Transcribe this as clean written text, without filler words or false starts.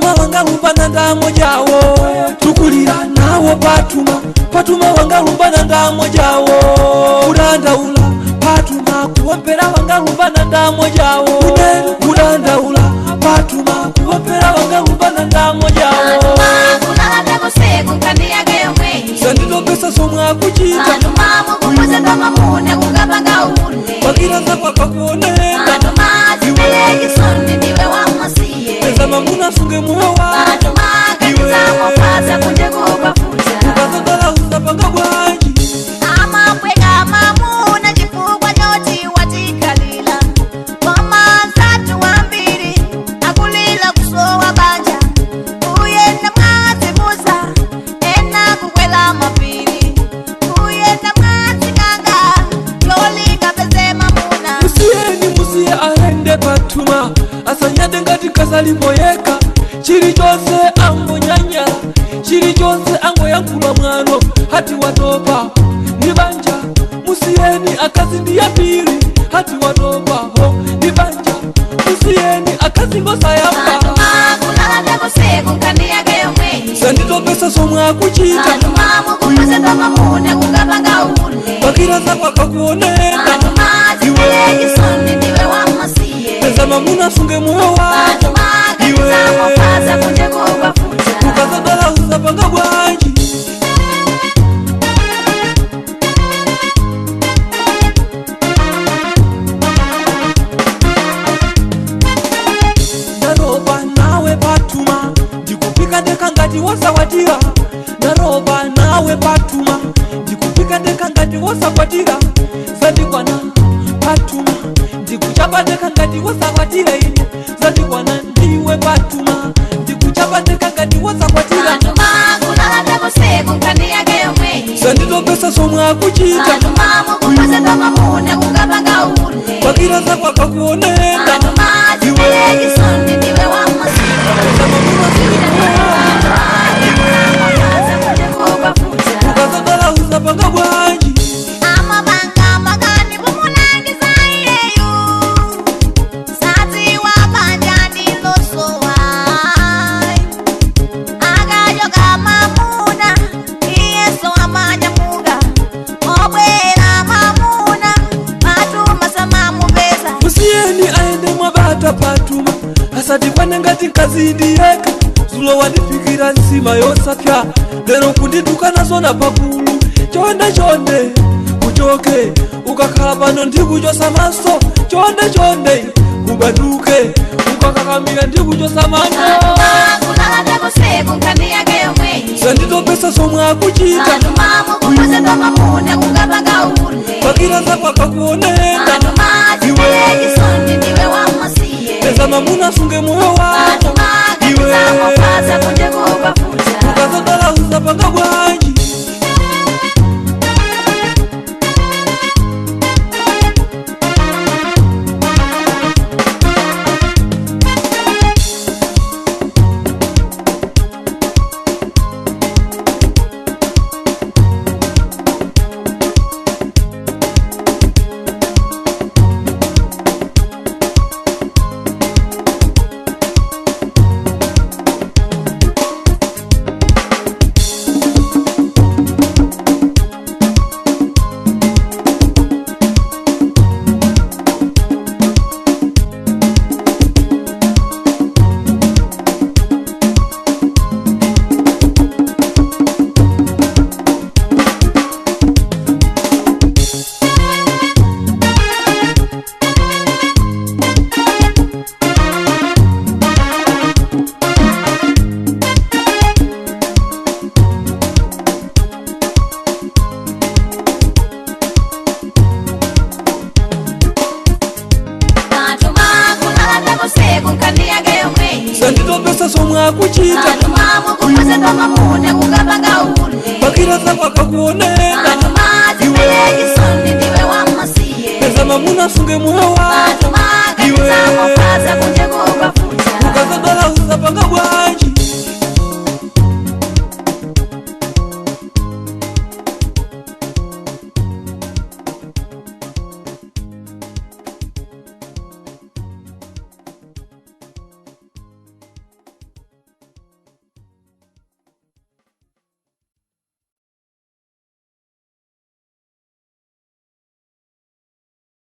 Patuma wangalumbana ndamo jawo. Tukulira nawo patuma. Patuma wangalumbana ndamo jawo. Kudandaula patuma kuwompera wangalumbana ndamo jawo. Kudandaula patuma kuwompera wangalumbana ndamo jawo. Sanditopesa somwe akuchita. Pakira kwakakuoneka. Peza mamuna sunge moyo wako. Ukazadala usapanga bwanji. Amapweka mamuna chifukwa choti watikalila. Koma nzathu wambiri akulila kusowa banja. Kuyenda mwazibusa ena kukwela mapiri. Kuyenda mwazikanga yolinga peze mamuna. Musiyeni musiye aende patuma. Asanyade ngati kasalipoyeka. Chilichonse angonyanya. Chilichonse angoyankhula mwano. Hati watopa ni banja. Musiyeni akazi ndi yapiri. Hati watopa ho ni banja. Musiyeni akazi ngosayamba. Sanditopesa somwe akuchita. Pakira kwakakuoneka. Peza mamuna sunge moyo wako. Ukazadala usapanga bwanji. Ndaroba nawe patuma. Ndikupika ndekha ngati wosakwatira. Ndaroba nawe patuma. Ndikupika ndekha ngati wosakwatira. Zandikwana patuma. Ndikuchapa ndekha ngati wosakwatira ine. Zandikwana ndiwe patuma. Ndikuchapa ndekha ngati wosakwatira. Sanditopesa somwe akuchita. Pakira kwakakuoneka. Ukazadala usapanga bwanji. Amabanga magani kumulangiza iyeyu. Sati wabanja ndilosowa. Akachoka mamuna, iyeso amanyamuka. Obwera mamuna, patuma samamupeza. Musiyeni aende mwabata patuma. Asatikwane ngati mkazi ndiyeka. Zulo wandiphikira nsima yosapya. Lero kunditukana zona pakulu. Chonde chonde kuchoke. Ukakhala pano ndikuchosa maso. Chonde chonde kubanduke. Ukakakamira ndikuchosa mano. Sanditopesa somwe akuchita. Pakira kwakakuoneka. Peza mamuna sunge moyo wako. Ukazadala usapanga bwanji. Sanditopesa somwe akuchita. Pakira kwakakuoneka. Peza mamuna sunge moyo wako.